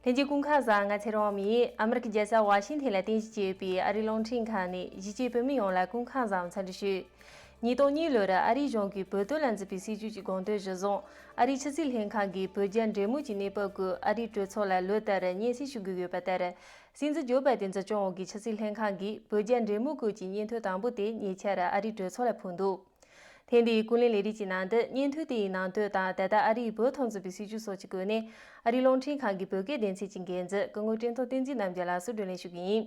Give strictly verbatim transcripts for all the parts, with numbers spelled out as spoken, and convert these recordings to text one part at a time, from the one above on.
ལྷན་རྒྱས་སྐུ་ཁམས་བཟང་། ང་ཚེ་རིང་དབང་མོ་ཡིན། ཨ་མི་རི་ཀའི་རྒྱལ་ས་ཝ་ཤིང་ཐན་ལ་རྟེན་གཞི་བྱས་ཡོད་པའི་ཨ་རིའི་རླུང་འཕྲིན་ཁང་ནས་གཞིས་བྱེས་བོད་མི་ཡོངས་ལ་སྐུ་ཁམས་བཟང་འཚམས་འདྲི་ཞུ། ཉིས་སྟོང་གཉིས་ལོར་ཨ་རིའི་གཞུང་གིས་བོད་དོན་ལ་མཛད་པའི་སྲིད་བྱུས་ཀྱི་དགོངས་དོན་གཞིར་བཟུང་། ཨ་རིའི་ཕྱི་སྲིད་ལྷན་ཁང་གིས་བོད་རྒྱ་འབྲེལ་མོལ་གྱི་གནས་བབ་ཀྱིས་ཨ་རིའི་གྲོས་ཚོགས་ལ་ལོ་ལྟར་སྙན་སེང་ཞུ་དགོས་ཡོད་པ་ལྟར། སྲིད་འཛིན་ཇོ་བྷའི་ཏིན་གཙོ་སྐྱོང་འོག་གི་ཕྱི་སྲིད་ལྷན་ཁང་གིས་བོད་རྒྱ་འབྲེལ་མོལ་སྐོར་གྱི་སྙན་ཐོ་དང་པོ་དེ་ཉེ་ཆར་ཨ་རིའི་གྲོས་ཚོགས་ལ་ཕུལ་འདུག། ཐེངས་འདིའི་ཀུན་གླེང་ལས་རིམ་གྱི་ནང་དུ་སྙན་ཐོ་དེའི་ནང་དོན་དང་ད་ལྟ་ཨ་རིའི་བོད་ཐོག་མཛད་པའི་སྲིད་བྱུས་སོགས་ཀྱི་སྐོར་ནས་ཨ་རིའི་རླུང་འཕྲིན་ཁང་གི་བོད་སྐད་སྡེ་ཚན་གྱི་འགན་འཛིན་སྐུ་ངོ་བཀྲས་མཐོང་བསྟན་འཛིན་རྣམ་རྒྱལ་ལགས་སུ་བགྲོ་གླེང་ཞུ་གི་ཡིན།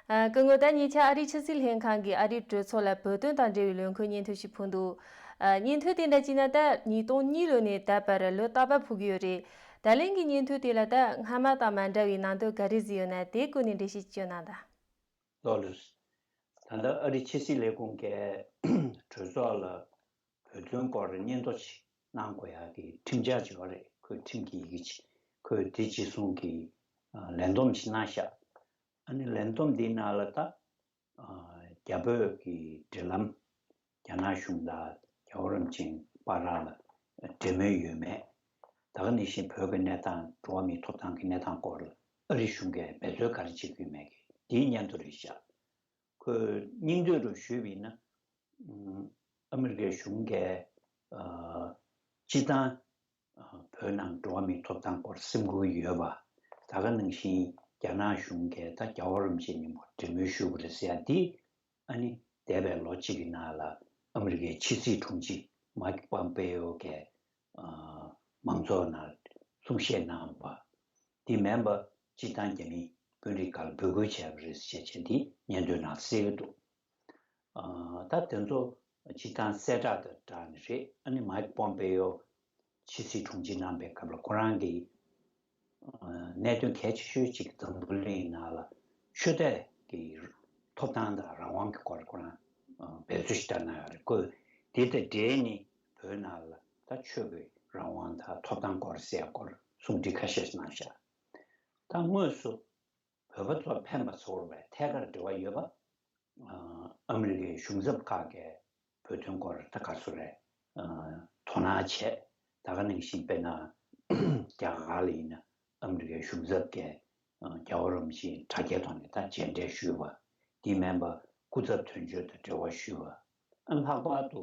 ཨ། སྐུ་ངོ། ད་ཉེ་ཆར་ཨ་རིའི་ཕྱི་སྲིད་ལྷན་ཁང་གིས་ཨ་རིའི་གྲོས་ཚོགས་ལ་བོད་དོན་དང་འབྲེལ་བའི་ལས་འགུལ་སྙན་ཐོ་ཞིག་ཕུལ་འདུག། ཨ། སྙན་ཐོ་དེ་འདྲ་བྱས་ན་ད་ཉིས་སྟོང་གཉིས་ལོ་ནས་ད་བར་ལོ་རྟག་པར་ཕུལ་གྱི་ཡོད་རེད། ད་ལན་གྱི་སྙན་ཐོ་དེ་ལ་ད་སྔ་མ་དང་མ་འདྲ་བའི་ནང་དོན་ག་རེ་བཟོས་ཡོད་ན། དེའི་སྐོར་ནས་འགྲེལ་བཤད་ཅིག་གནང་དང་། ལགས་ལགས། ད་ལྟ་ཨ་རི་ཕྱི་སྲིད་ལས་ཁུངས་ཀྱིས་གྲོས་ཚོགས་ལ་བོད་དོན་སྐོར་སྙན་ཐོ་ཞིག་གནང་དགོས་ཡག་གི་ཁྲིམས་འཆར་ཅིག་ཡོད་རེད། ཁོའི་ཁྲིམས་ཀྱི་ཡི་གེ་ཅིག། ཁོས་དེ་གཅིག་མཚུངས་ཀྱི་ཨ་ལས་བསྡོམས་ཤིག་གནང་ཤག། ཨ་ནི་ལས་བསྡོམས་འདིའི་ནང་ལ་ད་ཨ་རྒྱ་བོད་ཀྱི་འབྲེལ་ལམ། རྒྱ་ནག་གཞུང་དང་རྒྱལ་བ་རིན་པོ་ཆེའི་བར་ལ་འབྲེལ་མོལ་ཡོད་མེད། ད་ག་ནང་བཞིན་བོད་ཀྱི་གནས་སྟངས། འགྲོ་བ་མིའི་ཐོབ་ཐང་གི་གནས་སྟངས་སྐོར་ལ་ཨ་རི་གཞུང་གིས་འབད་རྩོལ་ག་རེ་བྱེད་ཀྱི་ཡོད་མེད་ཀྱི་འདིའི་སྙན་ཐོ་རེད་ཤག། ཁོས་སྙིང་བསྡུས་རུ་ཞུས་པ་ཡིན་ན། ཨ་མི་རི་ཀའི་གཞུང་གིས་ཨ་སྤྱིར་བཏང་ཨ་བོད་ནང་འགྲོ་བ་མིའི་ཐོབ་ཐང་སྐོར་སེམས་ཁུར་ཡོད་པ། ད་ག་ནང་བཞིན་རྒྱ་ནག་གཞུང་གིས་ད་རྒྱལ་བ་རིན་པོ་ཆེ་མཉམ་པོ་འབྲེལ་མོལ་ཞུ་དགོས་རེད་ཟེར་ཡ་འདི། ཨ་ནི་འདས་པའི་ལོ་གཅིག་གི་ནང་ལ་ཨ་མི་རི་ཀའི་ཕྱི་སྲིད་དྲུང་ཆེ་མའིག་པོམ་པེ་ཡོ་གིས་ཨ་མང་ཚོགས་ནང་གསུང་བཤད་གནང་བ། དེ་མིན་པ་སྤྱིར་བཏང་རྒྱ་མིའི་དཔོན་རིགས་ཁག་ལ་འབོད་སྐུལ་བྱས་པ་རེད་ཅེས་བྱས་ཏེ་སྙན་ཐོའི་ནང་གསལ་གྱི་འདུག། ཨ་ད་དེ་ཚོ་སྤྱིར་བཏང་གསལ་བསྒྲགས་དང་སྦྲགས་ནས་རེད། ཨ་ནི་མའིག་པོམ་པེ་ཡོ་ཕྱི་སྲིད་དྲུང་ཆེ་གནང་པའི་སྐབས་ལ་ཁོ་རང་གིས་ཨ་གནད་དོན་གལ་ཆེ་ཤོས་གཅིག་འཛམ་བུ་གླིང་ནང་ལ་ཆོས་དད་ཀྱི་ཐོབ་ཐང་དང་རང་དབང་གི་སྐོར་ཁོ་རང་ཨ་འབད་རྩོལ་ཞིག་བཏང་གནང་ཡོད་རེད། ཁོས་དེ་དང་འབྲེལ་ནས་བོད་ནང་ལ་ད་ཆོས་ཀྱི་རང་དབང་དང་ཐོབ་ཐང་སྐོར་ཟེར་ཡ་སྐོར་གསུང་འཕྲིན་ཁ་ཤས་ཤིག་གནང་ཤག། ད་དངོས་སུ་བོད་པ་ཚོར་ཕན་པ་ཚོར་བའི་ཐད་ཀར་འབྲེལ་བ་ཡོད་པ། ཨ་ཨ་མི་རི་ཀའི་གཞུང་ཚབ་ཁག་གིས་བོད་དོན་སྐོར་ད་ག་ཚོད་རེད་ཨ་དོ་སྣང་བྱས། ད་ག་ནང་བཞིན་དཔེར་ན་རྒྱ་གར་ལ་ཡིན་ན་ཨ་མི་རི་ཀའི་གཞུང་ཚབ་ཀྱིས་ཨ་རྒྱལ་བ་རིན་པོ་ཆེའི་དྲ་རྒྱའི་ཐོག་ནས་ད་མཇལ་འཕྲད་ཞུས་པ། དེ་མིན་པ་སྐུ་ཚབ་དོན་གཅོད་དང་འབྲེལ་བ་ཞུས་པ། ཨ་ལྷག་པར་དུ་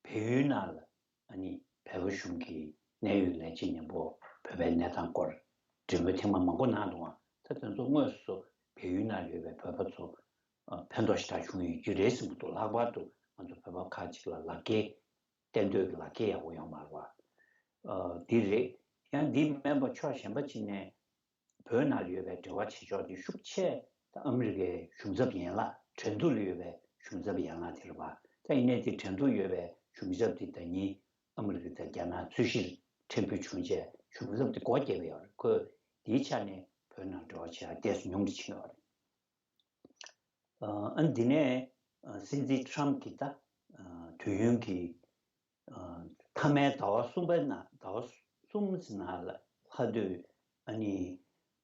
བལ་ཡུལ་ནང་ལ་ཨ་ནི་བལ་པོ་གཞུང་གི་གནད་ཡོད་ལས་བྱེད་མཉམ་པོ་བོད་པའི་གནས་སྟངས་སྐོར་འབྲེལ་མོལ་ཐེངས་མ་མང་པོ་གནང་འདུག་ཨང་། ད་དེ་ཚོ་དངོས་སུ་བལ་ཡུལ་ནང་ཡོད་པའི་བོད་པ་ཚོ་ཨ་ཕན་ཐོགས་ཞེ་དྲག་བྱུང་ཡོད་ཀྱི་རེད་བསམ་གྱི་འདུག། ལྷག་པར་དུ་ང་ཚོ་བོད་པ་ཁག་ཅིག་ལ་ལག་འཁྱེར་གཏན་སྡོད་ཀྱི་ལག་འཁྱེར་ཡག་པོ་ཡོད་མ་རེད་པ། ཨ་འདི་རེད། ཡང་འདི་མིན་པ་ཕྱོགས་གཞན་པ་ཅིག་ནས་བོད་ནང་ལ་ཡོད་པའི་འབྲེལ་བ་བྱེད་ཕྱོགས་དེ་ཤུགས་ཆེ་ད་ཨ་མི་རི་ཀའི་གཞུང་ཚབ་ཡན་ལག་ཁྲེང་ཏུའུ་ལ་ཡོད་པའི་གཞུང་ཚབ་ཡན་ལག་དེ་རེད་པ། ད་ཡིན་ནའི་དེ་ཁྲེང་ཏུའུ་ཡོད་པའི་གཞུང་ཚབ་དེ་ཟླ་ཉིན་ཨ་མི་རི་ཀ་དང་རྒྱ་ནག་རྩོད་གཞིར་ཕྲན་བུ་བྱུང་རྗེས་གཞུང་ཚབ་དེ་སྒོ་བརྒྱབ་པ་ཡོད་རེད། ཁོས་དེའི་ཆ་ནས་བོད་ནང་འབྲེལ་བ་བྱེད་ཡག་ཏོག་ཙམ་ཉུང་དུ་ཕྱིན་ཡོད་རེད། ཨ་འདི་ནས་ཨ་སྲིད་འཛིན་ཁྲམ་གྱིས་ད་ཨ་དུས་ཡུན་གྱི་ཨ་མཐའ་མའི་ཟླ་བ་གསུམ་པའི་ནང་ཟླ་བ་གསུམ་ཙམ་ནང་ལ་ལྷག་དུས་ཨ་ནི་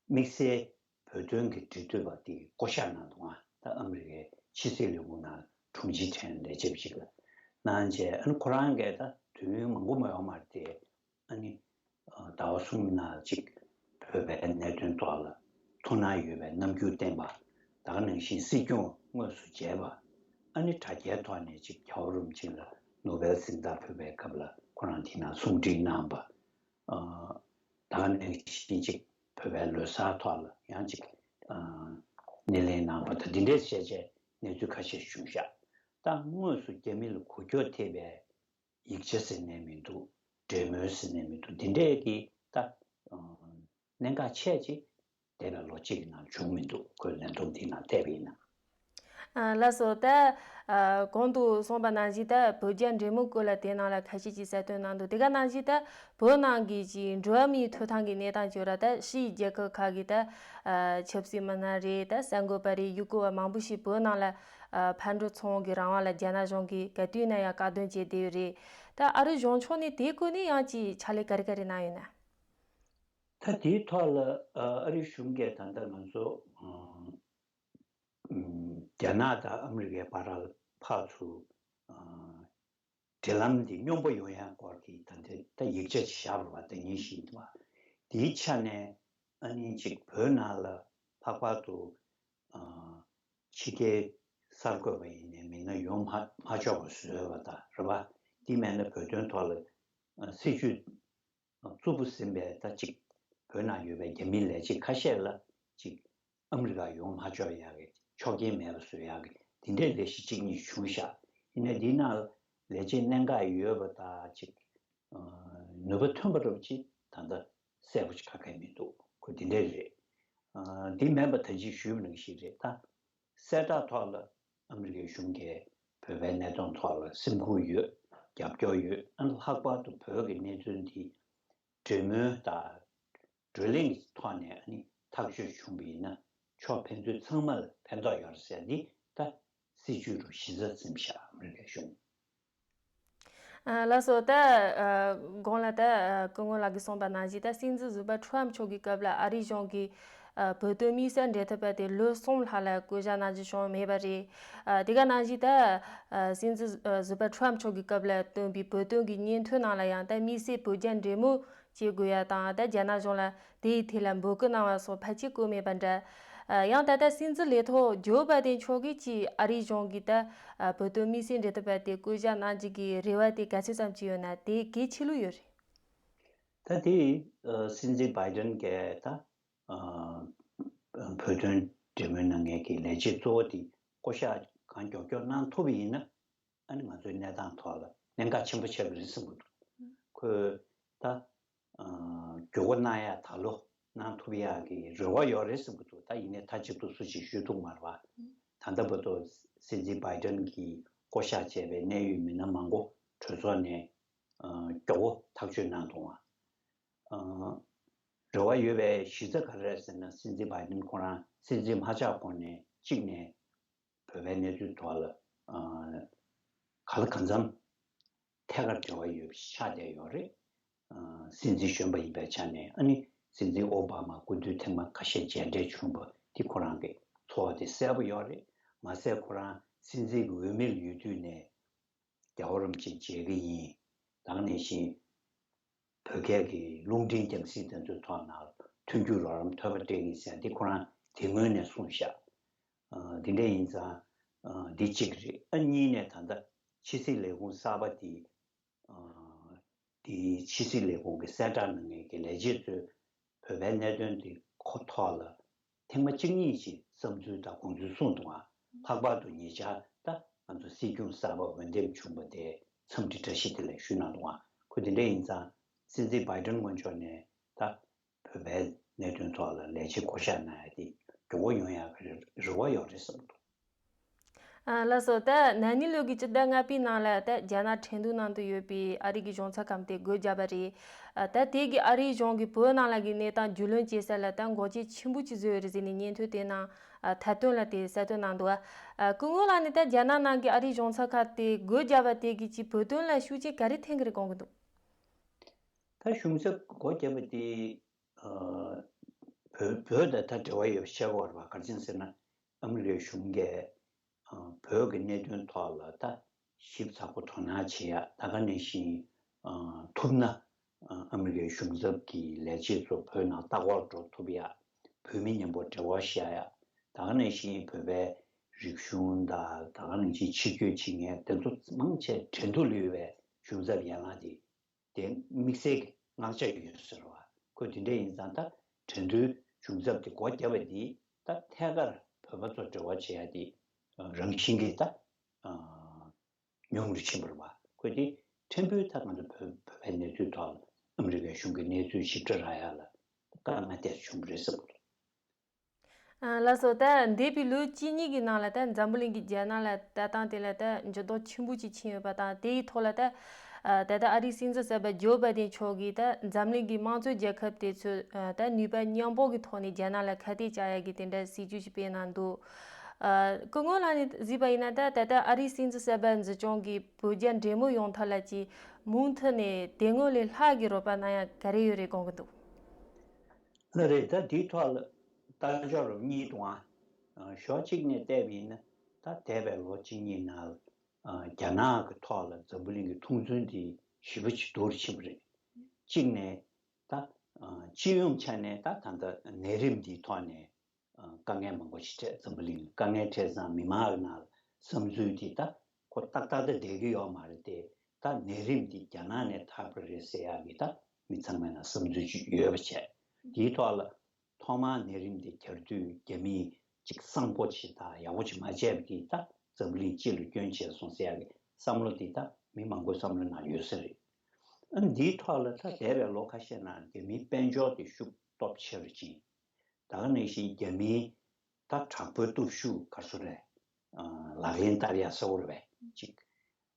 དམིགས་བསལ་བོད་དོན་གྱི་འབྲེལ་མཐུད་པ་དེ་བསྐོ་གཞག་གནང་འདུག་ཨ། ད་ཨ་མི་རི་ཀའི་ཕྱི་སྲིད་ལས་ཁུངས་ནང་དྲུང་ཆེ་གྲས་ལས་བྱེད་པ་ཞིག་ལ་གནང་རྗེས་ཨ་ནི་ཁོ་རང་གིས་ད་དུས་ཡུན་མང་པོ་མ་ཡོང་བར་དེ་ཨ་ནི་ཟླ་བ་གསུམ་ནང་གཅིག་བོད་པའི་གནད་དོན་ཐོག་ལ་ཐུགས་སྣང་ཡོད་པའི་རྣམ་འགྱུར་བསྟན་པ། ད་ག་ནང་བཞིན་སྲིད་སྐྱོང་དངོས་སུ་མཇལ་བ། ཨ་ནི་དྲ་རྒྱའི་ཐོག་ནས་གཅིག་རྒྱལ་བ་རིན་པོ་ཆེ་ལ་ནོ་བེལ་གཟེངས་རྟགས་ཕུལ་བའི་སྐབས་ལ་ཁོ་རང་དེ་ནང་གསུང་འཕྲིན་གནང་བ། ཨ་ད་ག་ནང་བཞིན་གཅིག་བོད་པའི་ལོ་གསར་ཐོག་ལ་ཡང་གཅིག་ཨ་སྣེ་ལེན་གནང་བ་དང་འདི་འདྲའི་བྱས་རྗེས་གནས་ཚུལ་ཁ་ཤས་བྱུང་ཤག། ད་དངོས་སུ་རྒྱ་མི་ལ་གུ་ཁྱོག་ཐེབས་པའི་ཡིག་ཆ་ཟེར་ནས་མི་འདུག། འབྲེལ་མོལ་ཟེར་ནས་མི་འདུག། འདི་འདྲས་ཀྱི་ད་ཨ་གནད་འགག་ཆེ་ཅིག་འདས་པའི་ལོ་གཅིག་གི་ནང་བྱུང་མི་འདུག། ཁོས་ལན་ཐོག་འདི་ནང་བལྟས་པ་ཡིན་ན། ཨ་ལགས་སོ། ད་ཨ་གོང་དུ་གསུངས་པ་ནང་བཞིན་ད་བོད་རྒྱ་འབྲེལ་མོལ་སྐོར་ལ་དེ་ནང་ལ་ཁ་ཤས་ཀྱིས་གསལ་སྟོན་གནང་འདུག། དེ་ག་ནང་བཞིན་ད་བོད་ནང་གི་ཅིག་འགྲོ་བ་མིའི་ཐོབ་ཐང་གི་གནས་སྟངས་བྱས་ར་ད་ཕྱིའི་རྒྱལ་ཁབ་ཁག་གི་ད་ཨ་ཆབ་སྲིད་མི་སྣ་རེད། ད་གསར་འགོད་པ་རེད། ཡུལ་སྐོར་བ་མང་པོ་ཞིག་བོད་ནང་ལ་ཨ་ཕར་འགྲོ་ཚུར་འོང་གི་རང་དབང་ལ་རྒྱ་ནག་གཞུང་གིས་ག་དུས་ན་ཡང་བཀག་སྡོམ་བྱས་བསྡད་ཡོད་རེད། ད་ཨ་རི་གཞུང་ཕྱོགས་ནས་དེའི་སྐོར་ནས་ཡང་ཅིག་ཕྱག་ལས་ག་རེ་ག་རེ་གནང་ཡོད་ན། ད་དེའི་ཐོག་ལ་ཨ་ཨ་རི་གཞུང་གིས་ད་ལྟ་ང་ཚོ་ཨ་ཨམ་རྒྱ་ནག་དང་ཨ་མི་རི་ཀའི་བར་ལ་ཕར་ཚུར་ཨ་འབྲེལ་ལམ་འདི་སྙོམས་པོ་ཡོང་ཡག་སྐོར་གྱི་ད་ལྟ་ད་ཡིག་ཆ་ཅིག་བཞག་པ་རེད་པ། ད་ཉིན་བཞིན་དུ་བ་དེའི་ཆ་ནས་ ཨ་ནི་ཅིག་བོད་ནང་ལ་ལྷག་པར་དུ་ཕྱི་རྒྱལ་གསར་འགོད་པ་ཡིན་ནའི་མིན་ན་ཡོང་མ་མ་ཆོག་པ་བཟོས་པ་དང་རེད་པ། འདི་མེད་ན་བོད་དོན་ཐོག་ལ་སྲིད་བྱུས་རྩུབ་པོ་ཟིན་པའི་ད་ཅིག་བོད་ནང་ཡོད་པའི་རྒྱ་མིའི་ལས་བྱེད་ཁ་ཤས་ལ་ཅིག་ཨ་མི་རི་ཀ་ཡོང་མ་ཆོག་ཡག་གི་ཆོག་མཆན་མེད་པ་བཟོ་ཡག་གི་དེ་འདྲའི་ལས་གཞི་གཅིག་གཉིས་བྱུང་ཤག་ཡིན་ནའི་འདི་ནང་ལས་བྱེད་གནད་འགག་ཡོད་པ་དང་ཅིག་ནུས་པ་ཐོན་པ་འདྲ་པོ་ཅིག་ད་ལྟ་གསལ་པོ་ཅིག་ག་གེ་མི་འདུག་ཁོ་དེ་འདྲ་རེད། འདི་མིན་པ་ད་ཅིག་ཞུས་པ་ནང་བཞིན་རེད་ད། གསལ་བསྒྲགས་ཐོག་ལ་ཨ་མི་རི་ཀའི་གཞུང་གིས་བོད་པའི་གནད་དོན་ཐོག་ལ་སེམས་ཁུར་ཡོད། རྒྱབ་སྐྱོར་ཡོད། ཨ་ནི་ལྷག་པར་དུ་བོད་ཀྱི་གནད་དོན་འདི་གྲོས་མོལ་དང་བགྲོ་གླེང་གི་ཐོག་ནས་ཨ་ནི་ཐག་གཅོད་བྱུང་བ་ཡིན་ན་ཕྱོགས་ཕན་ཚུན་ཚང་མ་ལ་ཕན་ཐོགས་ཡོད་རེད་ཟེར་འདི་ད་སྲིད་བྱུས་རུ་གཞི་རྩ་ཟིན་ཤག་ཨ་མི་རི་ཀའི་གཞུང་། ལགས་སོ། ད་གོང་ལ་ད་སྐུ་ངོ་ལགས་ཀྱིས་གསུངས་པ་ནང་བཞིན་ད་སྲིད་འཛིན་ཟུར་པ་ཁྲོམ་མཆོག་གི་སྐབས་ལ་ཨ་རིའི་གཞུང་གིས་བོད་དོན་དམིགས་བསལ་འབྲེལ་མཐུད་པ་དེ་ལོ་གསུམ་ལྷག་ལ་བསྐོ་བཞག་གནང་རྒྱུ་བྱུང་མེད་པ་རེད། དེ་ག་ནང་བཞིན་ད་སྲིད་འཛིན་ཟུར་པ་ཁྲོམ་མཆོག་གི་སྐབས་ལ་བཏོན་པའི་བོད་དོན་གྱི་སྙན་ཐོའི་ནང་ལ་ཡང་ད་དམིགས་བསལ་བོད་རྒྱ་འབྲེལ་མོལ་བྱེད་དགོས་ཡ་དང་ད་རྒྱ་ནག་གཞུང་ལ་དེའི་ཐད་ལ་འབོད་སྐུལ་གནང་བ་སོགས་ཕལ་ཆེར་བཀོད་མེད་པ་འདྲ། ཡང་ད་ལྟ་སྲིད་འཛིན་ལས་ཐོག་ཇོ་བྷའི་ཏན་མཆོག་གིས་ཀྱིས་ཨ་རིའི་གཞུང་གིས་ད་བོད་དོན་དམིགས་བསལ་འབྲེལ་མཐུད་པ་དེ་བསྐོ་བཞག་གནང་རྒྱུ་གི་རེ་བ་དེ་ག་ཚོད་ཙམ་ཅིག་ཡོད་ན་དེ་གལ་ཆེ་ལོས་ཡོད་རེད། ད་དེ་སྲིད་འཛིན་བྷའི་ཏན་གྱིས་ད་བོད་དོན་འབྲེལ་མོལ་གནང་མཁན་གྱི་ལས་བྱེད་གཙོ་བོ་དེ་བསྐོ་བཞག་གང་མགྱོགས་མགྱོགས་གནང་ཐུབ་པ་ཡིན་ན། ཨ་ནི་ང་ཚོའི་གནས་སྟངས་ཐོག་ལ་གནད་འགག་ཆེན་པོ་ཆགས་ཀྱི་རེད་བསམ་གྱི་འདུག་ཁོས་ད་ཨ་མགྱོགས་པོ་གནང་ཡག་ད་ལོ་གནང་ཐུབ་ཡག་གི་རེ་བ་ཡོད་རེད་བསམ་གྱི་འདུག་ད་ཡིན་ནའི་མཐའ་གཅིག་ཏུ་སུ་གཅིག་ཞུ་ཐུབ་མ་རེད་པ། ད་ལྟ་བར་དུ་སྲིད་འཛིན་བྷའི་ཏན་གྱིས་བསྐོ་བཞག་བྱས་པའི་གནད་ཡོད་མི་སྣ་མང་པོ་གྲོས་ཚོགས་ནས་ཨ་མགྱོགས་པོ་ཐག་གཅོད་གནང་འདུག་ཨ། ཨ་རེ་བ་ཡོད་པའི་གཞི་རྩ་ག་རེ་རེད་ཟེར་ན། སྲིད་འཛིན་བྷའི་ཏན་ཁོ་རང་སྲིད་འཛིན་མ་ཆགས་གོང་ནས་གཅིག་ནས་བོད་པའི་གནས་ཚུལ་ཐོག་ལ་ཨ་ག་ལ་གང་འཚམ་ཐད་ཀར་འབྲེལ་བ་ཡོད་པ་ཞིག་ཆགས་བསྡད་ཡོད་རེད། ཨ་སྲིད་འཛིན་གཞོན་པ་ཡིན་པའི་ཆ་ནས། ཨ་ནི་སྲིད་འཛིན་ཨོ་བྷ་མ་སྐུ་མདུན་ཐེངས་མ་ཁ་ཤས་མཇལ་འཕྲད་བྱུང་བ་དེ་ཁོ་རང་གི་ཚོར་བ་དེ་གསལ་པོ་ཡོད་རེད། མ་ཟད་ཁོ་རང་སྲིད་འཛིན་གྱི་འོས་མིར་ཡོད་དུས་ནས་རྒྱལ་བ་རིན་པོ་ཆེ་མཇལ་གྱི་ཡིན། ད་ག་ནང་བཞིན་བོད་སྐད་ཀྱི་རླུང་འཕྲིན་རྒྱང་སྲིང་དེ་ཚོའི་ཐོག་ནང་མཐུན་འགྱུར་རོགས་རམ་ཐོབ་པ་སྤྲད་ཀྱི་ཡིན་ཟེར་འདི་ཁོ་རང་དེ་སྔོན་ནས་གསུངས་ཤག་ཨ་འདི་འདྲ་ཡིན་ཙང་ཨ་འདི་གཅིག་རེད། ཨ་གཉིས་ནས་ད་ལྟ་ཕྱི་སྲིད་ལས་ཁུངས་གསར་པ་དེ་ཨ་དེའི་ཕྱི་སྲིད་ལས་ཁུངས་ཀྱི་གསལ་བསྒྲགས་གནང་མཁན་གྱི་ལས་བྱེད་ཚོས་བོད་པའི་གནད་དོན་དེ་ཁོ་ཐོག་ལ་ཐེངས་མ་གཅིག་གཉིས་ཤིག་བསམ་ཚུལ་དང་དགོངས་ཚུལ་གསུངས་འདུག་ཨ། ལྷག་པར་དུ་ཉེ་ཆར་ད་ང་ཚོ་སྲིད་སྐྱོང་གསར་པ་འོས་འདེམས་བྱུང་བ་དེ་འཚམས་འདྲི་བཀྲ་ཤིས་བདེ་ལེགས་ཞུས་གནང་འདུག་ཨ། ཁོ་དེ་འདྲ་ཡིན་ཙང་སྲིད་འཛིན་བྷའི་ཏན་དངོས་ཕྱོགས་ནས་ད་བོད་པའི་གནད་དོན་ཐོག་ལ་ལས་བྱེད་བསྐོ་བཞག་གནང་ཡ་དེ་མགྱོགས་པོ་ཡོང་ཡ་གི་རེ་བ་ཡོད་རེད་བསམ་འདུག་ཨ་ལགས་སོ། ད་ན་ནིང་ལོ་གི་སྤྱི་ཟླ་ལྔ་པའི་ནང་ལ་ད་རྒྱ་ནག་ཁྲེང་ཏུའུ་ནང་དུ་ཡོད་པའི་ཨ་རི་གི་གཞུང་ཚབ་ཁང་དེ་སྒོ་བརྒྱབ་པ་རེད། ཨ་ད་དེ་གི་ཨ་རིའི་གཞུང་གིས་བོད་ནང་ལ་གི་གནས་སྟངས་རྒྱུས་ལོན་བྱེད་ས་ལ་ད་འགོག་རྐྱེན་ཆེན་པོ་ཅིག་བཟོས་ཡོད་རེད་ཟེར་ནས་སྙན་ཐོ་དེ་ནང་ཨ་ཐད་གཏོང་ལ་དེ་གསལ་སྟོན་གནང་འདུག་ཨ་སྐུ་ངོ་ལགས་ནས་ད་རྒྱ་ནག་ནང་གི་ཨ་རིའི་གཞུང་ཚབ་ཁང་དེ་སྒོ་བརྒྱབ་པ་དེ་གི་ཅིག་བོད་དོན་ལ་ཤུགས་རྐྱེན་ག་རེ་ཐེབས་ཀྱི་རེད་དགོངས་ཀྱི་འདུག་ད་གཞུང་ཚབ་སྒོ་བརྒྱབ་པ་དེ་ཨ་བོད་བོད་དང་ད་འབྲེལ་བ་ཡོད་པ་བཤད་དགོས་རེད་པ། ག་རེ་བྱས་ཟེར་ན། ཨ་མི་རི་ཀའི་གཞུང་གིས་ཨ་བོད་ཀྱི་གནད་དོན་ཐོག་ལ་ད་ཞིབ་ཚགས་པོ་དོ་སྣང་བྱེད་ཡ། ད་ག་ནང་བཞིན་ཨ་ཐུབ་ན་ཨ་ཨ་མི་རི་ཀའི་གཞུང་ཚབ་ཀྱི་ལས་བྱེད་ཚོ་བོད་ནང་ལྟ་སྐོར་འགྲོ་ཐུབ་ཡ། བོད་མི་མཉམ་པོ་འབྲེལ་བ་བཞག་ཡ། ད་ག་ནང་བཞིན་བོད་པའི་རིག་གཞུང་དང་། ད་ག་ནང་བཞིན་ཕྱི་སྐྱོད་བྱེད་མཁན་དེ་ཚོ་མང་ཆེ་འགྲན་བསྡུར་ལུས་པའི་གཞུང་ཚབ་ཡན་ལག་དེ། དེ་དམིགས་བསལ་གྱི་མངགས་ཆ་ཡོད་ཟེར་བ། ཁོས་དེ་འདྲ་ཡིན་ཙང་ད་འགྲན་བསྡུར་གཞུང་ཚབ་དེ་སྒོ་བརྒྱབ་པ་དེ་ད་ཐད་ཀར་བོད་པ་ཚོ་འབྲེལ་བ་བྱེད་ཡ་དེ་རང་བཞིན་གྱིས་ད་ཉུང་རུ་ཕྱིན་པ་རེད་བ། ཁོས་དེ་ཕྲན་བུ་ད་ང་ཚོ་བོད་བོད་པའི་གནས་ཚུལ་ཐོག་ལ་ཨ་མི་རི་ཀའི་གཞུང་གི་གནས་ཚུལ་ཞིབ་ཕྲ་རག་ཡ་ལ་དཀའ་ངལ་ཏོག་ཙམ་བྱུང་བ་རེད་བསམ་གྱི་འདུག་ཨ་ལགས་སོ། ད་འདས་པའི་ལོ་གཅིག་གཉིས་ཀྱི་ནང་ལ་ད་འཛམ་བུ་གླིང་གི་རྒྱལ་ནང་ལ་ལྟ་སྟངས་དེ་ལ་ད་འགྱུར་ལྡོག་ཆེན་པོ་ཅིག་ཕྱིན་ཡོད་པ་དང་། དེའི་ཐོག་ལ་ད་ཨ་ད་ལྟ་ཨ་རིའི་སྲིད་འཛིན་གསར་པ་ཇོ་བྷའི་ཏན་མཆོག་གིས་ད་འཛམ་གླིང་གི་དམངས་གཙོའི་རྒྱལ་ཁབ་དེ་ཚོས་ཨ་ད་ནུས་པ་མཉམ་སྤུངས་ཀྱི་ཐོག་ནས་རྒྱལ་ནང་ལ་ཁ་གཏད་བཅག་ཡ་གི་དེ་འདྲ་སྲིད་ཇུས་ཤིག་སྤེལ་གནང་འདུག་ཨ་སྐུ་ངོ་ལགས་ནས་གཟིགས་པ་ཡིན་ན་ད་ད་ལྟ་ཨ་རིའི་སྲིད་འཛིན་གསར་པ་འཛིན་སྐྱོང་གིས་བོད་རྒྱ་འབྲེལ་མོལ་ཡོང་ཐབས་ལ་ཅིག་མུ་མཐུད་ནས་དེ་སྔོན་ལས་ལྷག་གི་རོགས་པ་གནང་ཡ་ག་རེ་ཡོད་རེད་དགོངས་ཀྱི་འདུག་ལགས་རེད། ད་འདིའི་ཐོག་ལ་ལྟ་ཕྱོགས་རབ་གཉིས་འདུག་ཨ། ཕྱོགས་གཅིག་ནས་བལྟས་པ་ཡིན་ན། ད་འདས་པའི་ལོ་གཅིག་གཉིས་ནང་ལ་རྒྱ་ནག་གི་ཐོག་ལ་འཛམ་བུ་གླིང་གི་མཐོང་ཚུལ་འདི་ཞེ་པོ་ཅིག་སྡུག་རུ་ཕྱིན་པ་རེད། གཅིག་ནས་ད་ སྤྱི་ཡོངས་ཆ་ནས་ད་ད་ལྟ་ནད་རིམས་འདིའི་ཐོག་ནས་དཀའ་ངལ་མང་པོ་ཞིག་འཕྲད། འཛམ་བུ་གླིང་དཀའ་ངལ་འཕྲད་ཙང་མི་མང་གི་ནང་ལ་བསམ་ཚུལ་དེ་ད་ཁོ་ཏག་ཏག་ཏག་བསྡད་ཀྱི་ཡོད་མ་རེད་དེ། ད་ནད་རིམས་འདི་རྒྱ་ནག་ནས་ཐར་པ་རེད་ཟེར་ཡག་གི་ད་མི་ཚང་མའི་ནང་བསམ་ཚུལ་ཅིག་ཡོད་པ་བྱས། དེའི་ཐོག་ལ་ཐོག་མར་ནད་རིམས་འདི་གྱར་དུས་རྒྱ་མིས་ཅིག་གསང་པོ་ཅིག་དང་ཡག་པོ་ཅིག་མ་བྱས་པ་གིས་ད་འཛམ་བུ་གླིང་སྤྱི་ལ་སྐྱོན་བྱས་སོང་ཟེར་ཡག་གི་བསམ་བློ་འདི་ད་མི་མང་པོའི་བསམ་བློའི་ནང་ཡོད་ས་རེད། ཨ་ནི་འདིའི་ཐོག་ལ་ད་འདས་པའི་ལོ་ཁ་ཤས་ནང་རྒྱ་མིའི་དཔལ་འབྱོར་དེ་ཤུགས་སྟོབས་ཆེ་རུ་ཕྱིན། ད་ག་ནང་བཞིན་རྒྱ་མིའི་ད་དྲག་པོའི་སྟོབས་ཤུགས་ག་རེ་ཟེར་རེད། ལག་ལེན་བསྟར་ཡག་གསལ་པོ་རེད་པས། གཅིག་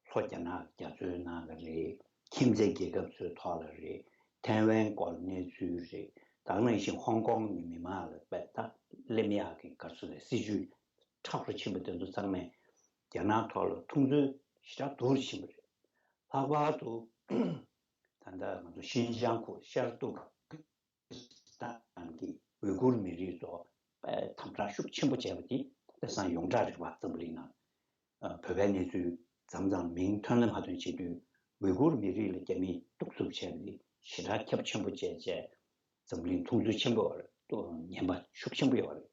ལྷོ་རྒྱ་ནག་རྒྱ་མཚོའི་ནང་ལ་རེད། ཁྱིམ་མཚེས་རྒྱལ་ཁབ་ཚོའི་ཐོག་ལ་རེད། ཐའེ་ཝན་སྐོར་གནས་ཚུལ་རེད། ད་ག་ནང་བཞིན་ཧོང་ཀོང་གི་མི་མང་ལ་དཔེ་ད་སླེབས་ཡག་གི་ག་རེ་ཟེར་རེད། སྲིད་ཇུས་མཁྲེགས་པོ་ཕྱིན་པ་དེ་ཚོ་ཚང་མས་རྒྱ་ནག་ཐོག་ལ་མཐོང་ཚུལ་ཞེ་དྲག་སྡུག་རུ་ཕྱིན་པ་རེད། ལྷག་པར་དུ་ད་ལྟ་ང་ཚོ་ཤིན་ཅང་ཁུལ་ཤར་ཏུར་ཁི་སི་ཐན་གྱི་ཝི་གུར་མི་རིགས་ཚོ་དམ་དྲག་ཤུགས་ཆེན་པོ་བྱས་པ་དེ་དེང་སང་ཡོངས་གྲགས་རེད་པ། འཛམ་བུ་གླིང་ནང་བོད་པའི་གནས་ཚུལ་མཚམས་མཚམས་མིང་ཐོན་ལ་མ་ཐོན་བྱེད་དུས་ཝི་གུར་མི་རིགས་ལ་རྒྱ་མིས་གཏུག་རྩུབ་བྱས་པ་དེ་ཞེ་དྲག་ཁྱབ་ཆེན་པོ་བྱས་བྱས། འཛམ་གླིང་མཐོང་ཚུལ་ཆེན་པོ་ཡོད་རེད། ངན་པ་ཤུགས་ཆེན་པོ་ཡོད་རེད།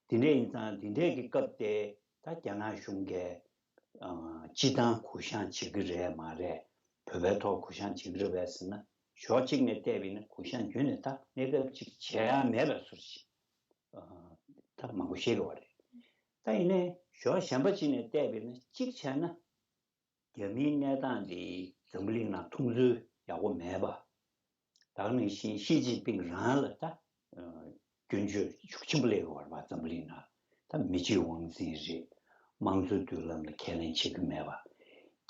དེ་འདྲ་ཡིན་ཙང་དེ་འདྲས་ཀྱི་སྐབས་དེ་ད་རྒྱ་ནག་གཞུང་གིས་སྤྱི་བཏང་གུ་བཤངས་བྱེད་ཀྱི་རེད་མ་རེད། བོད་པའི་ཐོག་གུ་བཤངས་བྱེད་ཀྱི་རེད་པས་ཟེར་ན། ཕྱོགས་གཅིག་ནས་བལྟས་པ་ཡིན་ན་གུ་བཤངས་རྒྱུན་ནས་ད་གནས་སྐབས་གཅིག་བྱེད་ཡ་མེད་པའི་བཟོ་འདྲ་ཞིག་ད་མང་པོ་ཤེས་ཀྱི་ཡོད་རེད། ད་ཡིན་ནའི་ཕྱོགས་གཞན་པ་གཅིག་ནས་བལྟས་པ་ཡིན་ན་གཅིག་བྱས་ན། རྒྱ་མིའི་གནས་སྟངས་འདི་འཛམ་བུ་གླིང་ནང་མཐོང་ཚུལ་ཡག་པོ་མེད་པ། ད་ག་ནང་བཞིན་ཞི་ཅིན་ཕིང་རང་ལ་ད་སྐྱོན་བརྗོད་ཤུགས་ཆེན་པོ་སླེབས་ཡོད་རེད་པ། འཛམ་བུ་གླིང་ནང་ད་མི་གཅིག་དབང་འཛིན་རེད། དམངས་གཙོའི་མདུན་ལམ་ལ་ཁས་ལེན་བྱེད་ཀྱི་མེད་པ།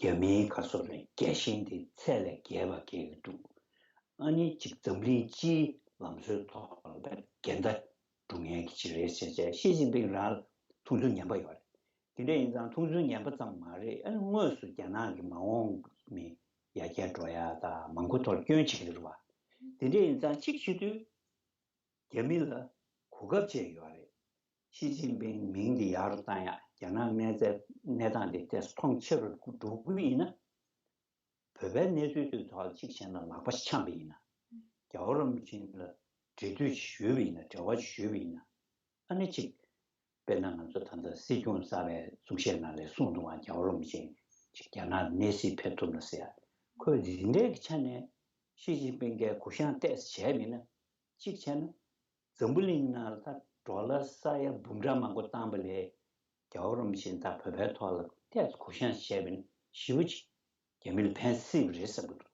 རྒྱ་མིའི་ག་རེ་ཟེར་རེད། རྒྱལ་ཞེན་དེ་ཚད་ལས་བརྒལ་བ་སྐྱེ་གི་འདུག་ཨ་ནི་ཅིག་འཛམ་གླིང་སྤྱིའི་ལམ་སྲོལ་ཐོག་ལ་འགལ་ཟླ་འགྲོ་མཁན་གྱི་ཅིག་རེད་ཟེར་བྱས་ཞི་ཅིན་ཕིང་རང་ལ་མཐོང་ཚུལ་ངན་པ་ཡོད་རེད། དེ་འདྲ་ཡིན་ཙང་མཐོང་ཚུལ་ངན་པ་ཙམ་མ་རེད། ཨ་ནི་དངོས་སུ་རྒྱ་ནག་གི་མ་འོངས་མི་ཡར་རྒྱས་འགྲོ་ཡ་དང་མང་པོ་ཐོག་སྐྱོན་བྱེད་ཀྱི་རེད་པ། དེ་འདྲ་ཡིན་ཙང་གཅིག་བྱེད་དུས་རྒྱ་མི་ལ་གོ་སྐབས་བཅས་ཡོད་རེད། ཞི་ཅིན་ཕིང་མིང་འདི་ཡག་རུ་བཏང་ཡ། རྒྱ་ནག་གནས་ཚད་གནས་སྟངས་འདི་ཏོག་ཙམ་མཐོང་ཆེ་རུ་འགྲོ་གི་ཡིན་ན། བོད་པའི་གནས་ཚུལ་དེའི་ཐོག་ལ་གཅིག་བྱས་ན་ལག་པ་འཆང་བ་ཡིན་ན། རྒྱལ་བ་རིན་པོ་ཆེ་ལ་འབྲེལ་མཐུད་ཞུས་པ་ཡིན་ན། འབྲེལ་བ་ཞུས་པ་ཡིན་ན། ཨ་ནི་གཅིག་དཔེར་ན་ང་ཚོ་ད་ལྟ་སྲིད་སྐྱོང་གསར་པའི་གསུང་བཤད་ནང་ལ་གསུངས་འདུག་པ། རྒྱལ་བ་རིན་པོ་ཆེ་གཅིག་རྒྱ་ནག་གནས་སྲིད་ཕེབས་ཐུབ་ན་ཟེར་ཡ། ཁོས་འདི་འདྲའི་གི་ཆ་ནས་ཞི་ཅིན་ཕིང་གིས་གུ་བཤངས་ཏོག་ཙམ་བྱས་པ་ཡིན་ན། གཅིག་བྱས་ན། འཛམ་བུ་གླིང་ནང་ལ་ད་ཌོ་ལར་ས་ཡ་འབུམ་ཕྲག་མང་པོ་བཏང་པ་ལས། རྒྱལ་བ་རིན་པོ་ཆེ་དང་བོད་པའི་ཐོག་ལ་ཏོག་ཙམ་གུ་བཤངས་བྱས་པ་ཡིན་ན་ཞེ་པོ་ཅིག་རྒྱ་མི་ལ་ཕན་སྲིད་པ་རེད་བསམ་གྱི་འདུག་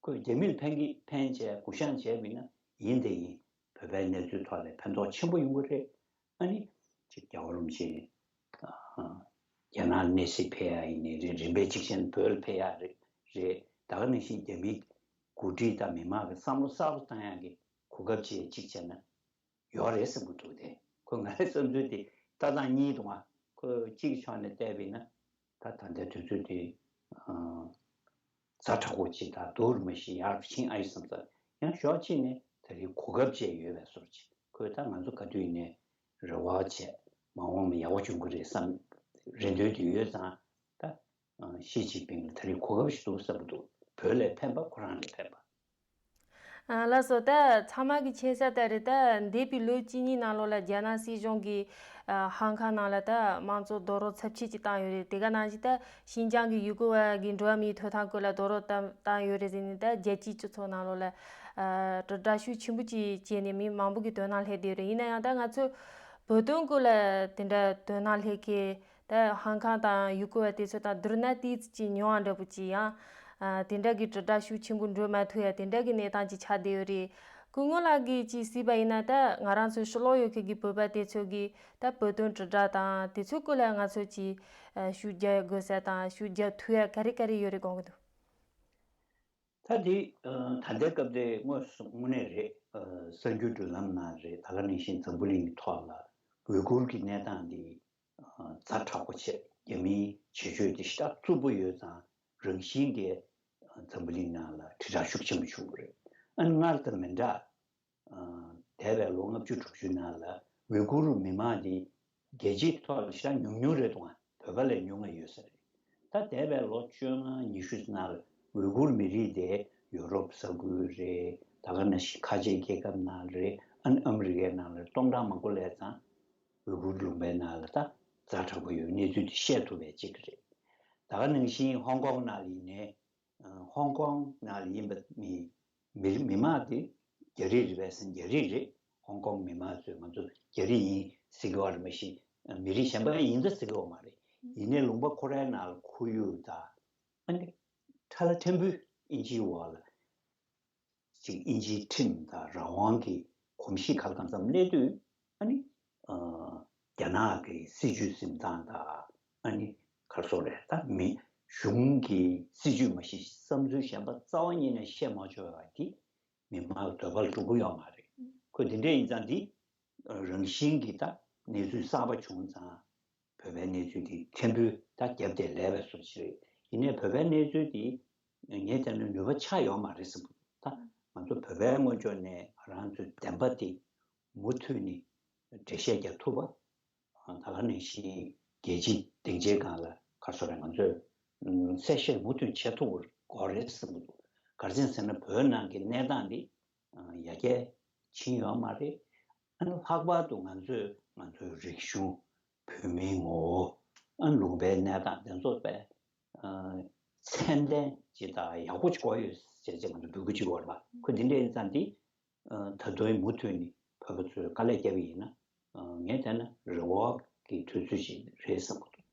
ཁོས་རྒྱ་མི་ལ་ཕན་གྱི་ཕན་བྱས་གུ་བཤངས་བྱས་པ་ཡིན་ན་ཡིན་དེ་ཡིན། བོད་པའི་གནས་ཚུལ་ཐོག་ལ་ཕན་ཐོགས་ཆེན་པོ་ཡོང་གི་རེད། ཨ་ནི་ཅིག་རྒྱལ་བ་རིན་པོ་ཆེ་རྒྱ་ནག་གནས་སྲིད་ཕེབས་ཡ་ཡིན་ནའི་རེད། རིམ་པས་གཅིག་བྱས་ན་བོད་ལ་ཕེབས་ཡ་རེད། རེད། ད་ག་ནང་བཞིན་རྒྱ་མིའི་འགོ་ཁྲིད་དང་མི་མང་གི་བསམ་བློ་གསར་པ་བཏང་ཡག་གི་གོ་སྐབས་ཅིག་གཅིག་བྱས་ན་ཡོད་རེད་བསམ་གྱི་འདུག་དེ་ཁོ་ང་རའི་བསམ་ཚུལ་དེ་ལྟ་སྟངས་གཉིས་འདུག་ཨ། ཁོ་གཅིག་ཕྱོགས་ནས་བལྟས་པ་ཡིན་ན་ད་ད་ལྟའི་དུས་ཚོད་དེ་ཛ་དྲག་པོ་ཅིག་དང་སྡུག་རུ་མ་ཞིག་ཡར་ཕྱིན་ཨ་ཡི་བསམ་ས། ཡང་ཕྱོགས་གཅིག་ནས་ད་རེས་གོ་སྐབས་ཅིག་ཡོད་པའི་བཟོ་འདྲ་ཅིག་ཁོས་ད་ང་ཚོ་ག་དུས་ཡིན་ནའི་རེ་བ་བྱས་མ་འོངས་པ་ཡག་པོ་བྱུང་གི་རེད་བསམ་རེ་འདུན་དེ་ཡོད་ཙང་། ད་ཞི་ཅིན་ཕིང་ལ་ད་རེས་གོ་སྐབས་ཤིག་འདུག་བསམ་གྱི་འདུག་བོད་ལ་ཕན་པ་ཁོ་རང་ལ་ཕན་པ། ཨ་ལགས་སོ། ད་ཚང་མ་གི་མཁྱེན་གསལ་ལྟར་རེད། ད་འདས་པའི་ལོ་གཅིག་གཉིས་ནང་ལོགས་ལ་རྒྱ་ནག་སྲིད་གཞུང་གིས་ཨ་ཧང་ཀང་ནང་ལ་ད་དམངས་གཙོ་རྡོག་རོལ་ཚབས་ཆེ་ཅིག་བཏང་ཡོད་རེད། དེ་ག་ནང་བཞིན་ད་ཤིན་ཅང་གི་ཡུ་གུར་བ་གི་འགྲོ་བ་མིའི་ཐོབ་ཐང་སྐོར་ལ་རྡོག་རོལ་བཏང་བཏང་ཡོད་རེད་ཟེར་ནས་ད་རྒྱལ་སྤྱིའི་སྤྱི་ཚོགས་ནང་ལོགས་ལ་ཨ་དྲིལ་བསྒྲགས་ཤུགས་ཆེན་པོ་ཅིག་བྱས་ནས་མི་མང་པོ་གི་དོ་སྣང་སླེབས་བསྡད་ཡོད་རེད། ཡིན་ན་ཡང་ད་ང་ཚོ་བོད་དོན་སྐོར་ལ་དེ་འདྲ་དོ་སྣང་སླེབས་མཁན་ད་ཧང་ཀང་དང་ཡུ་གུར་བ་དེ་ཚོ་དང་བསྡུར་ན་ཏོག་ཙམ་ཅིག་ཉུང་བ་འདྲ་པོ་ཅིག་ཡང་ཨ་དེ་འདྲ་གི་དྲིལ་བསྒྲགས་ཤུགས་ཆེན་པོ་འགྲོ་མ་ཐུབ་ཡ་དེ་འདྲ་གི་གནས་སྟངས་ཅིག་ཆགས་བསྡད་ཡོད་རེད། སྐུ་ངོ་ལགས་ཀྱིས་ཅིག་གཟིགས་པ་ཡིན་ན་ད་ང་རང་ཚོའི་ཕྱི་ལོགས་ཡོད་མཁན་གྱི་བོད་པ་དེ་ཚོ་གིས་ད་བོད་དོན་དྲིལ་བསྒྲགས་དང་དེ་ཚོའི་སྐོར་ལ་ང་ཚོ་ཅིག་ཨ་ཤུགས་རྒྱག་དགོས་ས་དང་ཤུགས་རྒྱག་ཐུབ་ཡ་ག་རེ་ག་རེ་ཡོད་རེད་དགོངས་ཀྱི་འདུག་ད་དེ་ཨ་ད་ལྟའི་སྐབས་དེ་དངོས་སུ་དངོས་གནས་རེད། ཨ་གསར་འགྱུར་བགྲོད་ལམ་ནང་རེད། ད་ག་ནང་བཞིན་འཛམ་བུ་གླིང་གི་ཐོག་ལ་ཝུའི་གུར་གྱི་གནས་སྟངས་འདི་ཛ་དྲག་པོ་བྱས། རྒྱ་མིའི་བྱེད་སྤྱོད་འདི་ཞེ་དྲག་རྩུབ་པོ་ཡོད་ཙང་རང་བཞིན་གྱིས་འཛམ་བུ་གླིང་ནང་ལ་དྲིལ་བསྒྲགས་ཤུགས་ཆེན་པོ་བྱུང་བ་རེད། ཨ་ནི་སྔར་དང་མི་འདྲ། ཨ་འདས་པའི་ལོ་ལྔ་བཅུ་དྲུག་ཅུ་ནང་ལ་ཝུའི་གུར་མི་མང་འདི་རྒྱལ་སྤྱིའི་ཐོག་ལ་ཞེ་དྲག་ཉུང་ཉུང་རེད་འདུག་ཨ། བོད་པ་ལས་ཉུང་བ་ཡོད་ས་རེད། ད་འདས་པའི་ལོ་བཅོ་ལྔ་ཉི་ཤུ་ནང་ལ་ཝུའི་གུར་མི་རིགས་དེ་ཡོ་རོབ་ས་ཁུལ་རེད། ད་ག་ནང་བཞིན་ཁ་ཆེའི་རྒྱལ་ཁབ་ནང་ལ་རེད། ཨ་ནི་ཨ་མི་རི་ཀའི་ནང་ལ་སྟོང་ཕྲག་མང་པོ་སླེབས་ཙང་ཝི་གུར་ལུང་པའི་ནང་ལ་ད་ཛ་དྲག་པོ་ཡོད་གནས་ཚུལ་དེ་བཤད་ཐུབ་པའི་གཅིག་རེད། ད་ག་ནང་བཞིན་ཧོང་ཀོང་ནང་ལ་ཡིན་ནའི་ཧོང་ཀོང་ནང་ལ་ཡིན་པ་མི་མི་མི་མང་དེ་རྒྱ་རིགས་རེད་པས་ཟེར་ན་རྒྱ་རིགས་རེད། ཧོང་ཀོང་མི་མང་ཚོས་ང་ཚོ་རྒྱ་རིགས་ཡིན་ཟེར་གྱི་ཡོད་རེད། མ་གཞི་མི་རིགས་གཞན་པ་ཡིན་ད་ཟེར་གྱི་ཡོད་མ་རེད། ཡིན་ནའི་ལུང་པ་ཁོ་རའི་ནང་ལ་ཁོར་ཡུག་དང་ཨ་ནི་ཁྲ་ལ་ཕྲན་བུ་ཨིན་ཇིའི་འོག་ལ་ཅིག་ཨིན་ཇིའི་ཁྲིམས་དང་རང་དབང་གི་གོམས་གཤིས་ག་ལ་གང་འཚམ་སླེབས་དུས་ཨ་ནི་རྒྱ་ནག་གི་སྲིད་ཇུས་འཛིན་སྟངས་དང་ཨ་ནི་ག་རེ་ཟེར་དགོས་རེད། ད་མི་གཞུང་གི་སྲིད་ཇུས་མ་གཞི་བསམ་ཚུལ་གཞན་པ་རྩ་བ་ཉིད་ནས་བཤད་མ་ཆོག་པ་དེ་མི་མང་གི་འདོད་པ་ལ་འགྲོ་གི་ཡོད་མ་རེད། ཁོ་དེ་འདྲ་ཡིན་ཙང་འདི་རང་བཞིན་གྱི་ད་གནས་ཚུལ་གསར་པ་བྱུང་ཙང་བོད་པའི་གནས་ཚུལ་འདི་ཕྲན་བུ་ད་རྒྱབ་དེ་ལས་པའི་བཟོ་ཞིག་རེད། ཡིན་ནའི་བོད་པའི་གནས་ཚུལ་འདི་ངས་བལྟས་ན་ནུས་པ་ཆག་ཡོད་མ་རེད་བསམ་གྱི་འདུག་ད་ང་ཚོ་བོད་པའི་ངོས་ཕྱོགས་ནས་ང་རང་ཚོའི་བདེན་པ་འདི་མུ་མཐུད་ནས་འགྲེལ་བཤད་རྒྱག་ཐུབ་པ། ད་ག་ནང་བཞིན་རྒྱལ་སྤྱི་སྡིངས་ཆའི་སྒང་ལ་ག་རེ་ཟེར་དགོས་རེད། ང་ཚོས་གསལ་བཤད་མུ་མཐུད་བྱེད་ཐུབ་དགོས་རེད་བསམ་གྱི་འདུག་ག་རེ་ཡིན་ཟེར་ན་བོད་ནང་གི་གནས་སྟངས་འདི་ཡར་རྒྱས་ཕྱིན་ཡོད་མ་རེད། ཨ་ནི་ལྷག་པར་དུ་ང་ཚོས་ང་ཚོའི་རིག་གཞུང་། བོད་མིའི་ངོ་བོ། ཨ་ནི་ལུང་པའི་གནས་སྟངས་དེ་ཚོ་དཔེ་ཚད་ལྡན་ཅིག་དང་ཡག་པོ་ཅིག་གོ་ཡོད་ཅེས་ཅིག་ང་ཚོ་འབོད་སྐུལ་ཅིག་ཡོད་རེད་པ། ཁོ་འདི་འདྲ་ཡིན་ཙང་འདི་ད་དུང་མུ་མཐུད་ནས་བོད་པ་ཚོས་དཀའ་ལས་བརྒྱབ་པ་ཡིན་ན་ངས་བལྟས་ན་རེ་བ་གི་དུས་ཚོད་ཅིག་རེད་བསམ་གྱི་འདུག་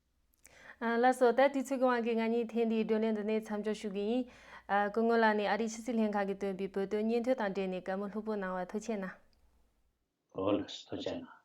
ལགས་སོ། ད་དུས་ཚོད་ཀྱི་དབང་གིས་ང་གཉིས་ཐེངས་འདིའི་བགྲོ་གླེང་འདི་ནས་མཚམས་འཇོག་ཞུ་གི་ཡིན། སྐུ་ངོ་ལགས་ནས་ཨ་རིའི་ཕྱི་སྲིད་ལྷན་ཁང་གིས་བཏོན་པའི་བོད་དོན་སྙན་ཐོ་དང་འབྲེལ་ནས་བཀའ་མོལ་ལྷུག་པོ་གནང་བར་ཐུགས་རྗེ་གནང་། ཨོ་ལགས་སོ། ཐུགས་རྗེ་གནང་།